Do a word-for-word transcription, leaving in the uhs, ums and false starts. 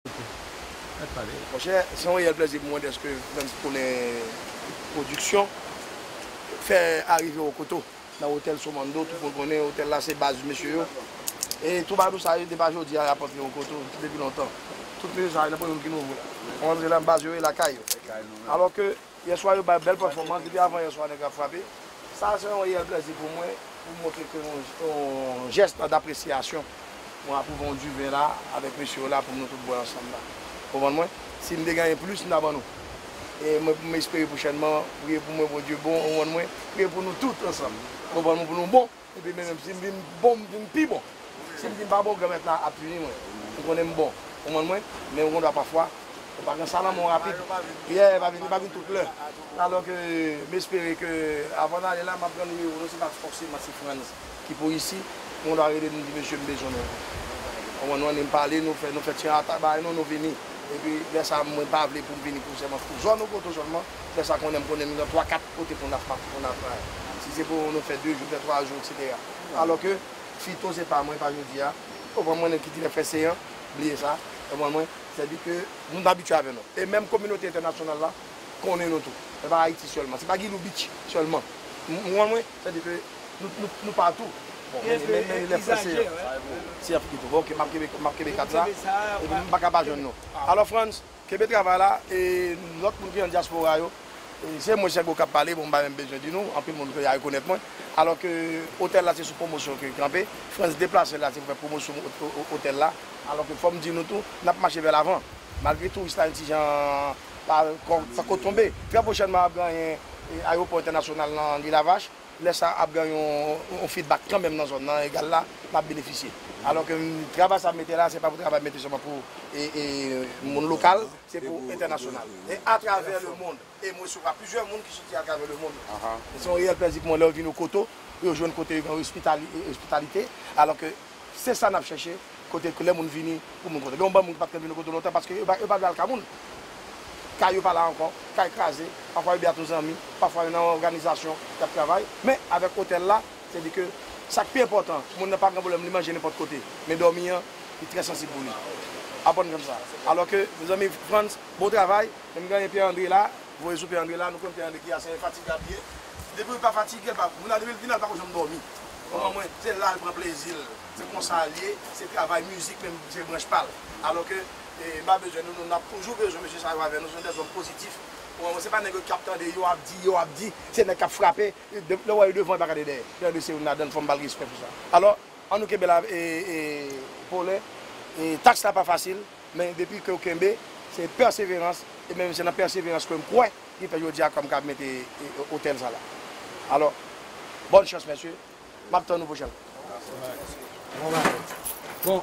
Monchè, se yon reyèl plèzi pou mwen dèske Frantz Paulin Production fè arive Wokoto nan otèl Somando. Tout moun konnen otèl la se baz mesye yo. E twoubadou sa yo, se pa jodi a y ap antre Wokoto, se depi lontan. Tout mesye sa yo, nan premye moun ki nouvo la. Ou antre la, baz yo ye lakay yo. Alò ke yèswa yo bay bèl pèfòmans, depi avan yèswa nèg ap frape. Sa se yon reyèl plèzi pou mwen, pou montre ke yon, yon jès dapresyasyon. Mwen apwouve yon diven la, avèk mesye yo la, pou nou tout bwè ansanm la. Konprann mwen? Si m te genyen plis, m ta ban nou. E mwen, m espere pwochènman, priye pou mwen, Bondye bon, konprann mwen? Priye pou nou tout ansanm. Konprann mwen? Pou nou bon. Epi menm si m vin bon, m vin pi bon. Si m di m pa bon, Granmèt la ap pini mwen. M konnen m bon. Konprann mwen? Men ou gendwa pafwa, ou pa gen sa nan men w rapid. Yeah, pa vin, pa vin tout lè. Alò ke m espere ke avan n ale la, m ap gade yo, nou se pa fòseman se Frantz ki pou isi. Ou gendwa rele m di, "Mesye, m bezwen nou." Konprann mwen? M pale, nou fè, nou fè ti atak bagay nou, nou vini. Epi lè sa, mwen pa vle pou m vini pou sèlman pou zòn Wokoto sèlman. Lè sa konnen m konnen m gen twa, kat kote pou n ap, pou n ap, si se pou nou fè de jou, fè twa jou, etsetera. Alò ke Fito se pa mwen, pa jodi a. Ou konprann mwen, nèg ki di lè fè seyan, bliye sa. Ou konprann mwen, sètadi ke nou abitye avè nou. E menm kominote entènasyonal la konnen nou tou. Se pa Ayiti sèlman, se pa Guilou Beach sèlman. Ou konprann mwen, sètadi ke nou, nou, nou patou. Bon, men, men, men lè fè seyan. Se Fito. Bon, ok, m ap kenbe, m ap kenbe kat la. Epi m pa ka pa jwenn nou. Alò, Frantz, kenbe travay la, e lòt moun ki nan dyaspora yo, e se mwen sèl k ap pale, bon, m pa menm bezwen di nou, anpil moun deja rekonèt mwen. Alò ke otèl la se sou pwomosyon ke l kanpe, Frantz deplase la se pou fè pwomosyon o-, o-, o-, otèl la. Alò ke fò m di nou tou, n ap mache vè lavan. Malgre touris la yon ti jan pa, kò, sa ko tonbe. Trè pwochènman, ap genyen, e, ayewopò entènasyonal nan Lil a Vach. Lè sa ap gen yon, yon feedback kanmenm nan zòn nan, egal la, n ap benefisye. Alò ke, mm, travay sa mete la, se pa pou travay mete sèlman pou, e, e, moun lokal, se pou entènasyonal. E atravè le mond. E mwen resevwa plizyè moun ki soti atravè le mond. Se yon reyèl plèzi pou mwen lè yo vin Wokoto, pou yo jwenn kote yo gen ospitali-, ospitalite. Alò ke se sa n ap chèche. Kote ke lè moun vini, pou moun kontan. Gen yon bann moun ki pa t konn vin Wokoto lontan paske yo pa, yo pa vle al kay moun. Kay yo pa la ankò, kay kraze, pafwa yo byen ak yon zanmi, pafwa yo nan yon òganizasyon k ap travay. Men avèk otèl la, se di ke sa k pi enpòtan, moun nan pa gen pwoblèm, li manje nenpòt kote. Men dòmi an, li trè sansib pou li. Aprann kòm sa. Alò ke, mezanmi, Frantz, bon travay. Men m gen Pierre André la, voye sou Pierre André la, nou konn Pierre André ki ase enfatigab li ye. Depi l pa fatige, l pa, moun nan depi l vin la, l pa ko janm dòmi. Konprann mwen, se la l pran plezi l. Se konsa l ye, se travay mizik menm, se branch pa l. Alò ke, e, m pa bezwen nou, nou, n ap toujou bezwen mesye sa yo avè nou, se de zòm pozitif. Konprann mwen, se pa nèg yo k ap tande, yo ap di, yo ap di, se nèg k ap frape, lè w wè yo devan, yo pa gade dèyè. Pierre André se youn ladan l, fò m ba l respè pou sa. Alò, ann nou kenbe la, e, e, Paulin, e, tach la pa fasil. Men depi ke w kenbe, se pèseverans, e menm se nan pèseverans ke m kwè ki fè jodi a kòm ka mete, e, otèl sa la. Alò, bòn chans, mesye. M ap tann nou pwochènman. Bon,